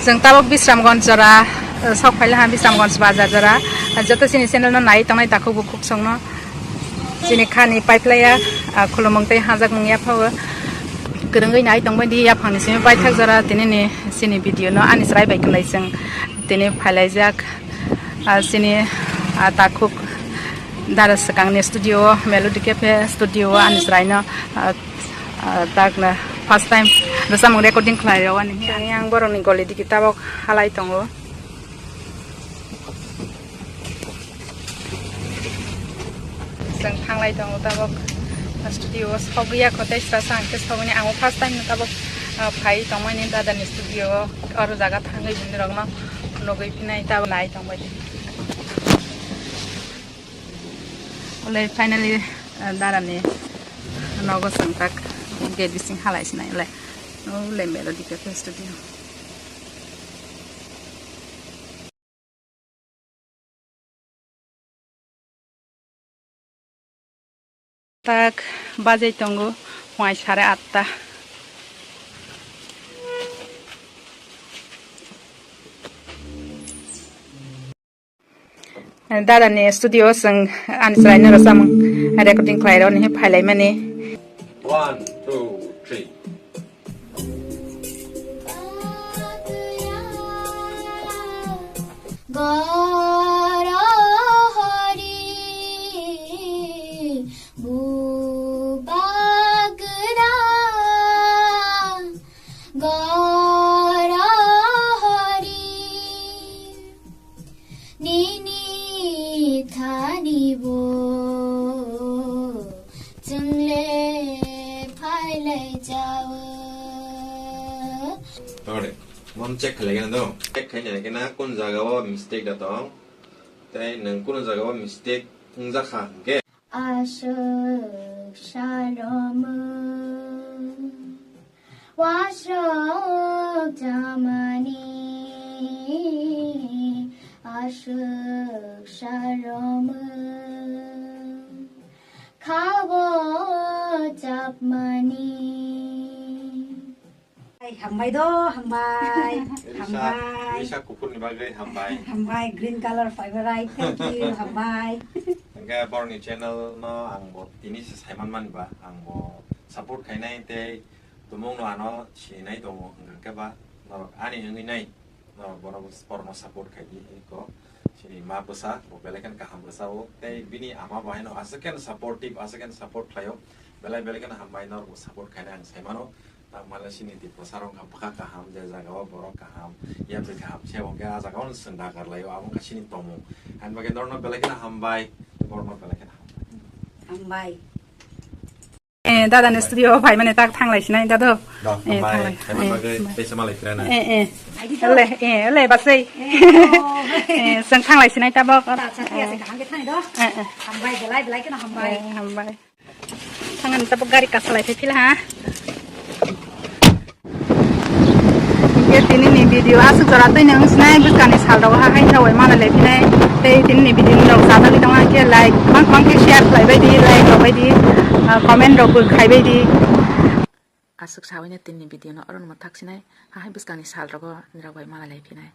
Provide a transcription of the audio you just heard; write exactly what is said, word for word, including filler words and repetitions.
Chwng tabok Bisramganj jora, eh, sok phaila ha Bisramganj bazar jora. Joto chini channel no nai tongnai takhuk bukhuk songno chini khani paiplaiya, ah, khulumung tei hajakmung yaphago. Kwrwngwi nai tongbai di yaphangni simi paithak jora tinini chini video no ani chwrai bai kwlai chwng tini phailaijak. Ah, chini, ah, takhuk dara swkangni studio o, Melody Cafe studio o ani chwraino, ah, ah, takna first time rwchapmung recording khlai rw ani. Ang borokni goli digi tabok halai tongo. Chwng thanglai tongo tabok studio o, sogwi ya kho tei sra sa hwnkhe sogwini. Ang o first time no tabok, ah, phai tongmani dadani studio o, oro jaga thangwi bini rokno nugwi phinai tabok nai tongbai. Ulai finally, ah, darani nogo chwng tak gate bising halai sinai ulai. Ulai Melody Cafe studio. Tak bajai tongo hwnwi sare atta. Dadani studio o chwng ani chwraino rwchapmung recording khlai rw hinwi phailaimani. One, two, three. Goro hori bubagra, goro hori. Nini thani bo chwngle phailai jao. Tore, mom check khlai gana do. Check khlai nai gana kun jaga o mistake da tong. Tei nwng kun jaga o mistake wngjakha hwnkhe. Aswk salomwng, wasrok chamani, aswk salomwng, khabo chapmani. Hai, hambai do, hambai. Risa, hambai. Risa kuphurni bagwi hambai. Hambai, green color favorite. Thank you, hambai. Hwnkhe borokni channel no ang bo tini se saiman mani ba, ang bo support khainai tei tumung no ano sinai tongo, hwnkhe ba norok ani wngwi nai, norok bono, borokno support khai di, eko chini ma bwsa bo belai kheno kaham bwsa o, tei bini ama bo haino aswk kheno supportive, aswk kheno support khlaio, belai belai kheno hambai norok bo support khainai ang saimano. Tangmale chini Tiprasa rok wngkha bwkha kaham, je jaga o borok kaham, yapri kaham, se wngkhe ah jaga o chwng dagar laio, abo wngkha chini tomung. Ani bagwi norokno belai kheno hambai, borokno belai kheno hambai. Hambai. Eh, dada ni studio o phai mane tak thanglai sinai dado. No, eh, hambai, thanglai. Hambai eh, bagwi hambai. Tei sama lai khna na. Eh, eh. Ai di to. Le, eh, le basai. Eh, oh. Eh, chwng thanglai sinai tabok. Ta, ta, ta, ta, kaham khe thani do. Eh, eh. Hambai, belai, belai kheno hambai. Eh, hambai. Thangani tabuk gari kasalai phai phila ha. Hingke tini ni video aswk jora twi nang sinai bwskang ni sal rok ha hai tawai mana le phinai. Tei tini ni video ni rok jatali tong ha khe like bang bang khe share khlai bai di, like rok bai di, ah, comment rok bo khai bai di. Aswk sawi no tini ni video no oro no thak sinai ha hai bwskang ni sal rogo ni rok bai mana le phinai.